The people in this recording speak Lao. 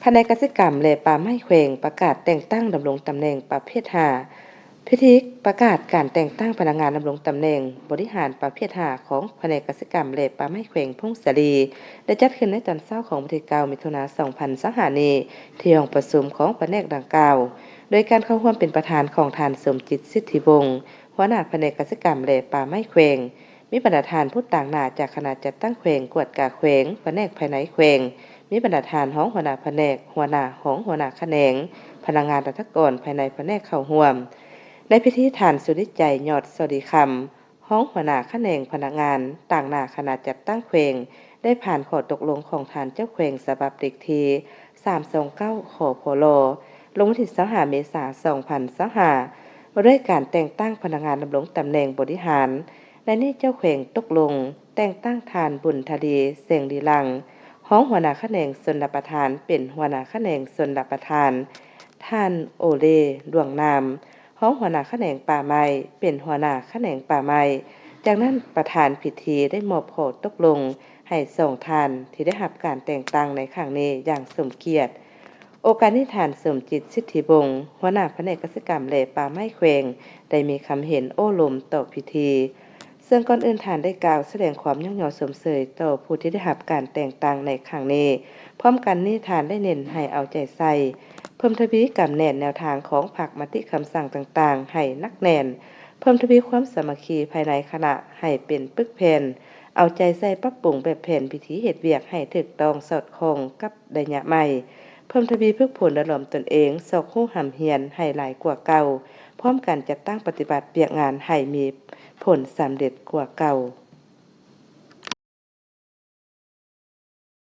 ພະແນກກະສິກຳ ແລະ ປ່າໄມ້ແຂວງ ປະກາດແຕ່ງຕັ້ງດຳລົງຕຳແໜ່ງປະເພດຫ້າ. ພິທີປະກາດການແຕ່ງຕັ້ງພະນັກງານດຳລົງຕຳແໜ່ງບໍລິຫານປະເພດຫ້າ ຂອງພະແນກກະສິກຳ ແລະ ປ່າໄມ້ແຂວງຜົ້ງສາລີ ໄດ້ຈັດຂຶ້ນໃນຕອນເຊົ້າຂອງວັນທີເກົ້າ ມິຖຸນາ ສອງພັນຊາວຫ້ານີ້ ທີ່ຫ້ອງປະຊຸມຂອງພະແນກດັ່ງກ່າວ ໂດຍການເຂົ້າຮ່ວມເປັນປະທານຂອງທ່ານ ສົມຈິດ ສິດທິວົງ ຫົວໜ້າພະແນກກະສິກຳ ແລະ ປ່າໄມ້ແຂວງ, ມີບັນດາທ່ານຜູ້ຕາງໜ້າຈາກຄະນະຈັດຕັ້ງແຂວງ, ກວດກາແຂວງ, ພະແນກພາຍໃນແຂວງ, ມີບັນດາທ່ານຮອງຫົວໜ້າພະແນກ, ຫົວໜ້າ, ຮອງຫົວໜ້າຂະແໜງ, ພະນັກງານລັດຖະກອນພາຍໃນພະແນກເຂົ້າຮ່ວມ. ໃນພິທີ ທ່ານ ສຸລິດໃຈ ຍອດສະດີຄຳ ຮອງຫົວໜ້າຂະແໜງພະນັກງານ ຕາງໜ້າຄະນະຈັດຕັ້ງແຂວງ ໄດ້ຜ່ານຂໍ້ຕົກລົງຂອງທ່ານເຈົ້າແຂວງ ສະບັບເລກທີສາມສອງເກົ້າ ຄພລ ລົງວັນທີຊາວຫ້າ ເມສາ ສອງພັນຊາວຫ້າ ວ່າດ້ວຍການແຕ່ງຕັ້ງພະນັກງານດຳລົງຕຳແໜ່ງບໍລິຫານ. ໃນນີ້ເຈົ້າແຂວງຕົກລົງແຕ່ງຕັ້ງທ່ານ ບຸນທະເລ ແສງລີລັງ ຮອງຫົວໜ້າຂະແໜງຊົນລະປະທານ ເປັນຫົວໜ້າຂະແໜງຊົນລະປະທານ, ທ່ານ ໂອເລ ດວງນາມ ຮອງຫົວໜ້າຂະແໜງປ່າໄມ້ ເປັນຫົວໜ້າຂະແໜງປ່າໄມ້. ຈາກນັ້ນປະທານພິທີໄດ້ມອບຂໍ້ຕົກລົງໃຫ້ສອງທ່ານທີ່ໄດ້ຮັບການແຕ່ງຕັ້ງໃນຄັ້ງນີ້ຢ່າງສົມກຽດ. ໂອກາດນີ້ ທ່ານ ສົມຈິດ ສິດທິວົງ ຫົວໜ້າພະແນກກະສິກຳ ແລະ ປ່າໄມ້ແຂວງ ໄດ້ມີຄຳເຫັນໂອ້ລົມຕໍ່ພິທີ. ເຊິ່ງກ່ອນອື່ນທ່ານໄດ້ກ່າວສະແດງຄວາມຍ້ອງຍໍຊົມເຊີຍຕໍ່ຜູ້ທີ່ໄດ້ຮັບການແຕ່ງຕັ້ງໃນຄັ້ງນີ້. ພ້ອມກັນນີ້ທ່ານໄດ້ເນັ້ນໃຫ້ເອົາໃຈໃສ່ ເພີ່ມທະວີກຳແໜ້ນແນວທາງຂອງພັກມະຕິຄຳສັ່ງຕ່າງໆໃຫ້ໜັກແໜ້ນ, ເພີ່ມທະວີຄວາມສາມັກຄີພາຍໃນຄະນະໃຫ້ເປັນປຶກແຜ່ນ, ເອົາໃຈໃສ່ປັບປຸງແບບແຜນວິທີເຮັດວຽກໃຫ້ຖືກຕ້ອງສອດຄ່ອງກັບໄລຍະໃໝ່, ເພີ່ມທະວີຝຶກຝົນຫຼໍ່ຫຼອມຕົນເອງ, ຊອກຮູ້ຮ່ຳຮຽນໃຫ້ຫຼາຍກວ່າເກົ່າ, ພ້ອມກັນຈັດຕັ້ງປະຕິບັດວຽກງານໃຫ້ມີຜົນສຳເລັດກວ່າເກົ່າ.